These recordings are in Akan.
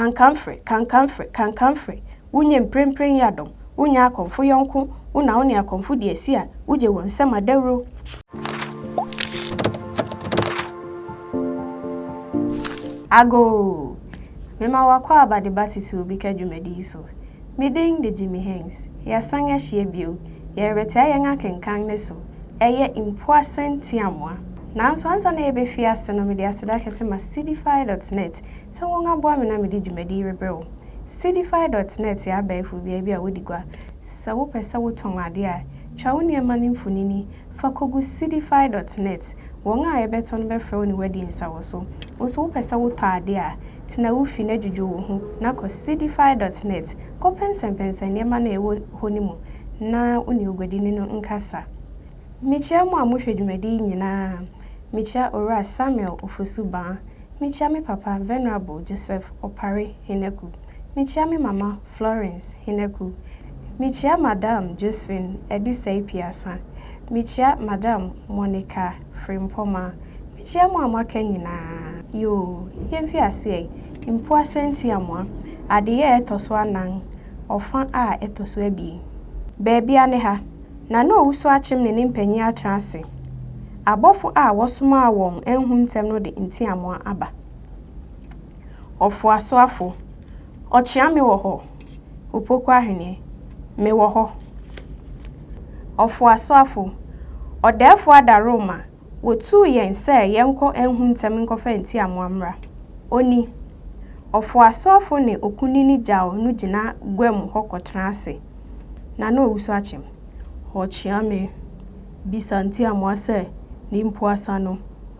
Kankanfrɛ, kankanfrɛ, kankanfrɛ, Wonyɛ mprempren yi adɔm, Wonyɛ akɔmfo yɔnko, Wo na wo ne akɔmfo di asi a, Wugye wɔn nsam adawuro. Agoo! Mema w'akwaaba de ba tete obi ka dwumadi yi so. Me din de Jimmy Haynes. Yɛasan ahyia bio. Yɛrebɛtoa yɛn akenkan no so. Ɛyɛ Mpoasa Ntiamoa. Nanso ansa na yɛbɛfi ase no, mede aseda kɛse ma Seedify dot net sɛ wɔaboa me na mede dwumadi yi rebrɛ wo. Seedify dot net yɛ abɛɛfo beae bi a wodi gua. Sɛ wopɛ sɛ wotɔn ade a, twa wo nneɛma no mfonini fa kogu Seedify dot net. Wɔn a ɛbɛtɔ no bɛfrɛ wo ne wo adi nsawɔso. Wo nso wopɛ sɛ wotɔ ade a, tena wo fi na dwudwo wo ho na kɔ Seedify dot net kɔpɛnsɛmpɛnsɛn nneɛma no a ɛwɔ hɔ no mu na wo ne oguadini no nkasa. Mikyia mo a mohwɛ dwumadi yi nyinaa. Mikyia Owura Samuel Ofosu Baa. Mikyia me papa Venerable Joseph Opare Henaku. Mikyia me mama Florence Henaku. Mikyia Madam Josephine Adusei Piasa. Mikyia Madam Monica Frimpɔmaa. Mikyia mo a moaka nyinaa. Yoo, yɛmfi ase ɛ. Mpoa Sɛntiamoa, Adeyɛ a ɛtɔ so anan, ɔfã a ɛtɔ so abien. Baabia ne ha, na na owusu akyem ne ne mpanyin atra ase. Abɔfo a wɔsomaa wɔn anhu ntɛm no de ntiamoa aba. Ɔfoasoafo, Ɔkyea me wɔ hɔ. Opoku Ahweneɛ, Mewɔ hɔ. Ɔfoasoafo, Ɔdɛɛfo Adaworoma, Wotuu yɛn sɛ yɛnkɔ anhu ntɛm nkɔfa ntiamoa mmra. Oni, ɔfoasoafo ne okunini gyaw no gyina guam hɔ kɔtena ase, na na owusu akyem. Ɔkyea me bisa ntiamoa sɛ ne mpuasa no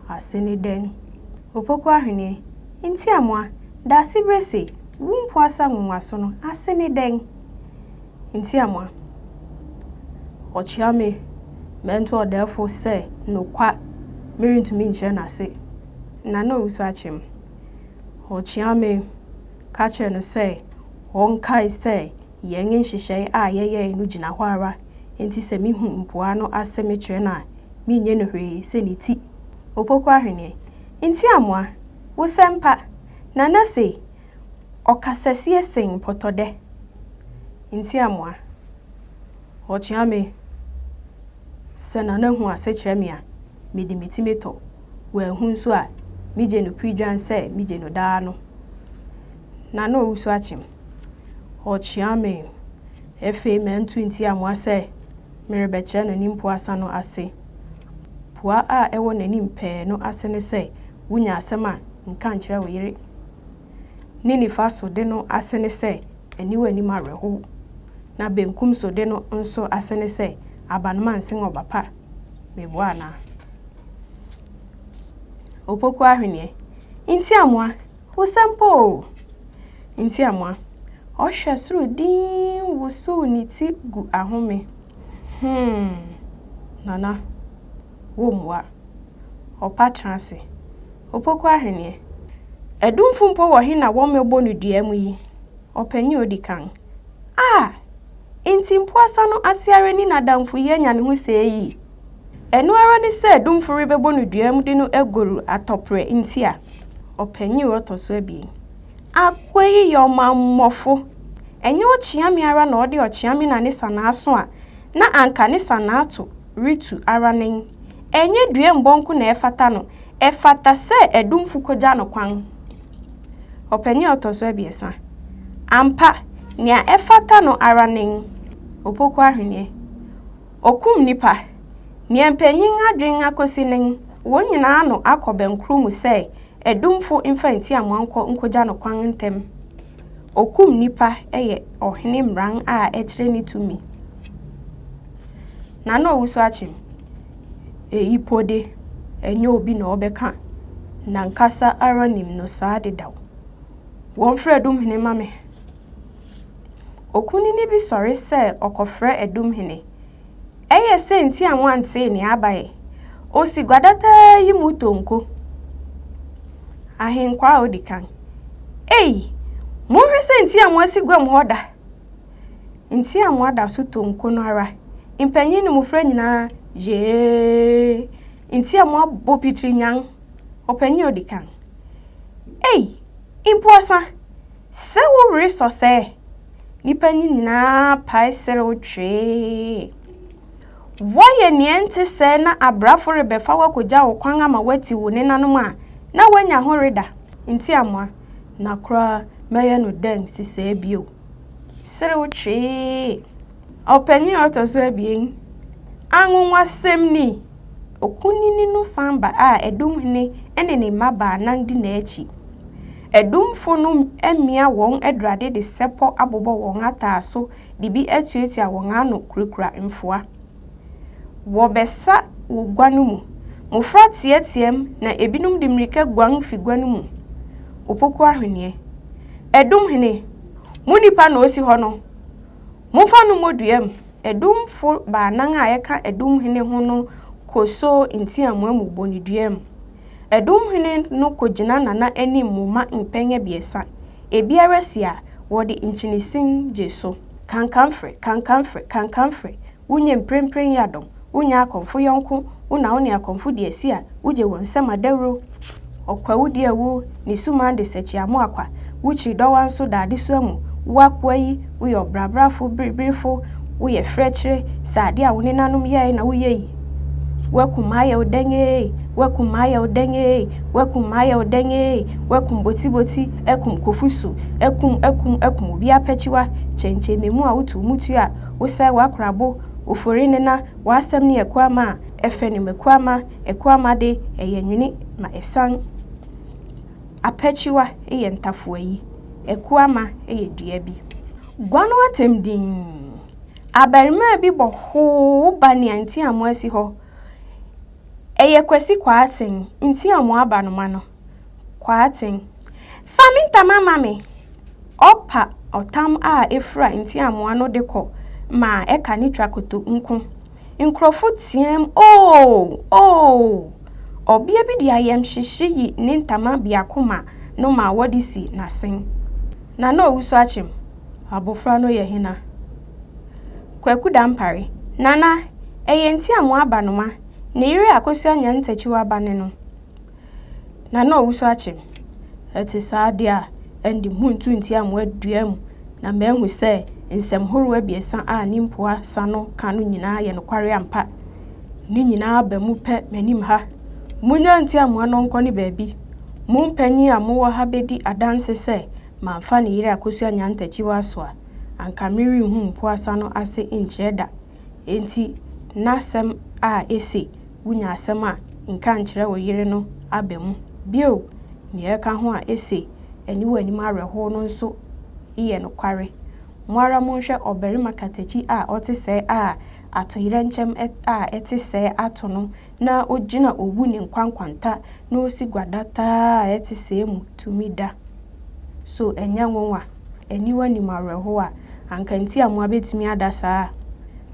ase ne dɛn. Opoku Ahweneɛ, Ntiamoa, Daasebrɛ se, wo mpuasa nwonwaso no ase ne dɛn? Ntiamoa. Ɔkyea me mɛnto ɔdɛɛfo sɛ nokwa merentumi nkyerɛ n'ase na na owusu akyem. Ɔkyea me ka kyerɛ no sɛ ɔnkae sɛ yɛn nhyehyɛe a yɛyɛe no gyina hɔ ara enti sɛ mihu mpoa no ase mekyerɛ no a menyɛ no hwee sɛ ne ti. Opoku ahweneɛ. Ntiamoa, wo sɛmpa, Nana se Ɔkasasie sen pɔtɔdɛ. Ntiamoa. Ɔkyea me sɛ Nana hu ase kyerɛ me a, mede me ti metɔ. Wanhu nso a, migye no piridwan sɛ migye no daa no. Nana Owusu Akyem. Ɔkyea me. Afei mantu ntiamoa sɛ merebɛkyerɛ no ne mpuasa no ase. Pua a ɛwɔ n'anim pɛɛ no ase ne sɛ, wunya asɛm a, nka nkyerɛ wo yere. Ne nifa so de no ase ne sɛ, Aniwa nnim awerɛhow, na benkum so de no nso ase ne sɛ, Abanoma nsen ɔba pa. Meboa anaa? Opoku ahweneɛ. Ntiamoa, wo sɛ mpo oo! Ntiamoa, ɔhwɛ soro dinn wosow ne ti gu ahome. Hmm, Nana, wommua. Ɔpa tra ase. Opoku ahweneɛ. Adumfo mpo wɔ he na wɔmmɛbɔ no dua mu yi? Ɔpanyin a odi kan. Ah! Enti mpoasa no ase ara ni na adamfo yi anya ne ho sɛɛ yi? Ɛno ara ne sɛ adumfo rebɛbɔ no dua mu de no agoru atɔprɛ nti a? Ɔpanyin a ɔtɔ so abien. Akoa yi yɛ ɔmammɔfo. Ɛnyɛ ɔkyeame ara na ɔde ɔkyeame na ne sanaa so a, na anka ne sanaa to retu ara nen. Ɛnyɛ duambɔ nko na ɛfata no, ɛfata sɛ adumfo kogya no kwan. Ɔpanyin a ɔtɔ so abiɛsa. Ampa, nea ɛfata no ara nen. Opoku ahweneɛ. Okum nnipa. Nea mpanyin adwen akosi nen, wɔn nyinaa ano akɔ bɛnkoro mu sɛ adumfo mfa ntiamoa nkɔ nkogya no kwan ntɛm. Okum nnipa yɛ ɔhene mmran a ɛkyerɛ ne tumi. Nana Owusu Akyem, Eyi po de, ɛnyɛ obi na ɔbɛka, n'ankasa ara nim no saa dedaw. Wɔmfrɛ Adumhene mma me. Okunini bi sɔre sɛ ɔkɔfrɛ Adumhene. Ɛyɛ sɛ nti a moantee nea aba ɛ. Osi guadataa yi mu tonko. Ahenkwaa a odi kan. Ei! Monhwɛ sɛ nti a moasi guam hɔ da. Ntiamoa da so tɔ nko no ara. Mpanyin ne mmofra nyinaa, Yee! Ntiamoa bɔ pitiri nyan. Ɔpanyin a odi kan, Ei! Mpoasa! Sɛ wo were sɔ sɛɛ? Nnipa no nyinaa pae serew twee. Woayɛ nea ɛnte sɛɛ na abrafo rebɛfa wo akogya wo kwan ama woatiw wo nenanom a, na woanya ho reda. Ntiamoa, na koraa mɛyɛ no dɛn sesɛɛ bio? Serew twee. Ɔpanyin a ɔtɔ so abien, Anwonwasɛm ni! Okunini no san ba a Adumhene ne ne mma baanan di n'akyi. Adumfo no amia wɔn adurade de sɛpɔ abobɔ wɔn ataaso de bi atuatua wɔn ano kurakura mfoa. Wɔbɛsa wɔ gua no mu. Mmofra teɛteɛm na ebinom de mmirika guan fi gua no mu. Opoku ahweneɛ. Adumhene, mo nipa na osi hɔ no! Momfa no mmɔ dua mu! Adumfo baanan a ɛka Adumhene ho no koso ntiamoa mu bɔ no dua mu. Adumhene no kogyina Nana anim moma mpɛn abiɛsa. Ebiara si a, wɔde nkyenesin gye so. Kankamfrɛ, kankamfrɛ, kankamfrɛ, wonyɛ mprempren yadom, wonyɛ akɔmfo yɔnko, wo na wo ne akɔmfo di asi a, wugye wɔn nsam adawuro. Ɔkwawu di awu, ne suman de sɛkyiamoakwa, wo kyiridɔwa nso da adesoa mu, wo akoa yi, woyɛ ɔbrabrafo biribirifo, woyɛ frɛkyere, sɛ ade a wo nenanom yɛe na woyɛ yi. Woakum m'ayɛ wo dɛn ee, woakum m'ayɛ wo dɛn ee, woakum m'ayɛ wo dɛn ee, woakum botiboti, akum kofusu, akum, akum, akum obi apakyiwa, kyɛnkyɛnmemu a wotow mu tuo a wosɛe w'akorabo, ofori nena, w'asɛm ne akuama a ɛfɛ ne m'akuama, akuama de, ɛyɛ nwene ma ɛsan. Apakyiwa yɛ ntafoayi, akuama yɛ dua bi. Guano atɛm dinn. Abarimaa bi bɔ hoo ba nea ntiamoa si hɔ. Ɛyɛ Kwasi Kwarteng, ntiamoa abanoma no. Kwarteng, Fa me ntama ma me! Ɔpa ɔtam a efura ntiamoa no de kɔ ma ɛka ne twakoto nko. Nkurɔfo teɛm, Oo! Oo! Ɔbea bi de ayamhyehye yi ne ntama biako ma no ma wɔde si n'asen. Nana Owusu Akyem, Abofra no yɛ hena? Kwaku Dampare, Nana, ɛyɛ Ntiamoa abanoma, ne yere Akosua Nyantakyiwa ba ne no. Nana Owusu Akyem, Ɛte saa de a, ɛnde muntu Ntiamoa dua mu na mahu sɛ nsɛm horow abiɛsa a ne mpoa sa no ka no nyinaa yɛ nokware ampa. Ne nyinaa aba mu pɛ m'anim ha. Munnya Ntiamoa no nkɔ ne baabi. Mo mpanyin a mowɔ ha bedi adanse sɛ mamfa ne yere Akosua Nyantakyiwa so a, anka merenhu mpoasa no ase nkyerɛ da. Enti n'asɛm a ese wunya asɛm a, nka nkyerɛ wo yere no aba mu. Bio, nea ɛka ho a ese aniwa anim awerɛhow no nso yɛ nokware. Mo ara monhwɛ ɔbarima katakyi a ɔte sɛɛ a atoyerɛnkyɛm a ɛte sɛɛ ato no na ogyina owu ne nkwa nkwanta na osi guadataa a ɛte sɛɛ mu tumi da. So ɛnyɛ nwonwa? Aniwa nim awerɛhow a, anka ntiamoa betumi ada saa?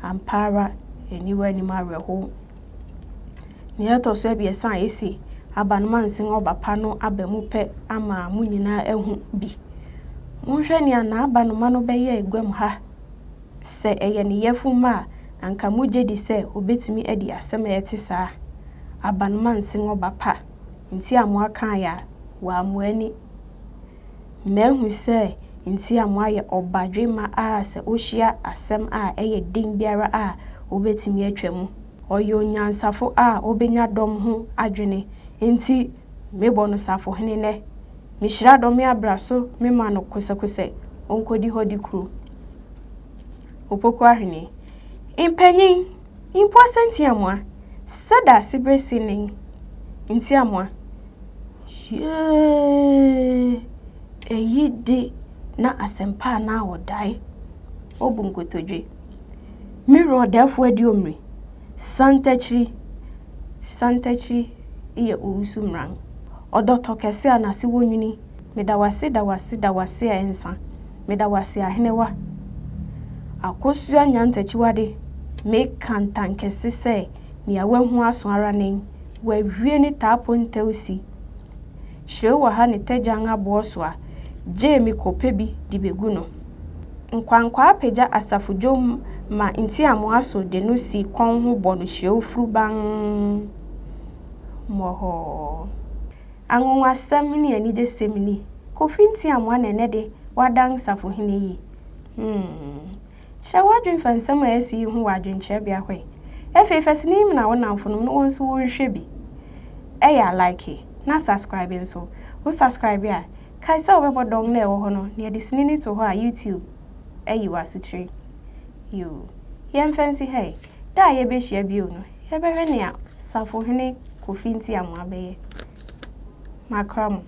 Ampa ara, aniwa nim awerɛhow. Nea ɛtɔ so abiɛsa a ese abanoma nsen ɔba pa no aba mu pɛ ama mo nyinaa ahu bi. Monhwɛ nea n'abanoma no bɛyɛe guam ha. Sɛ ɛyɛ ne yafumma a, anka mugye di sɛ obetumi adi asɛm a ɛte saa? Abanoma nsen ɔba pa. Ntiamoa kae a, wammua ani. Mahu sɛ Ntiamoa yɛ ɔbadwemma a sɛ ohyia asɛm a ɛyɛ den biara a, obetumi atwa mu. Ɔyɛ onyansafo a obenya dɔm ho adwene, enti mebɔ no safohene nnɛ. Mihyira dɔme abra so mema no kosɛkosɛ, onkodi hɔ di kuro. Opoku Ahene. Mpanyin, mpo asɛ Ntiamoa, sɛ Daasebrɛ si nen. Ntiamoa, Yee! Eyi de na asɛmpa anaa ɔdae? Obu nkotodwe. Me wura ɔdaefo Aduomiri, Santakyiri, Santakyiri yɛ owusu mmran. Ɔdɔ tɔ kɛse a n'ase wɔ nwini. Meda wo ase, da wo ase, da wo ase a ɛnsa. Meda wo ase ahenewa. Akosua Nyantakyiwade, meka ntankɛse sɛ nea wahu aso ara nen. Wawie ne taapo ntawsi. Hyirew wɔ ha ne tagyan aboɔ so a, gyee me kɔpɛ bi de begu no. Nkwankwaa pagya asafo dwom ma ntiamoa so de no si kɔn ho bɔ no hyirew furubann. Mmɔhɔɔ. Anwonwasɛm ne anigyesɛm ni, Kofi Ntiamoa na ɛnnɛ de, wadan safohene yi? Hmm. Kyerɛ w'adwene fa nsɛm a asi yi ho wɔ adwenkyerɛbea hɔ ɛ. Afei fa sini yi mena wo nnamfonom na wɔn nso wɔnhwɛ bi. Ɛyɛ a like na subscribe nso. Wo subscribe a, kae sɛ wobɛbɔ dɔn no a ɛwɔ hɔ no na yɛde sini no to hɔ a YouTube ayi w'asotire. Yoo. Yɛmfa nsi ha ɛ. Da a yɛbɛhyia bio no, yɛbɛhwɛ nea Safohene Kofi Ntiamoa bɛyɛ. Makra mo.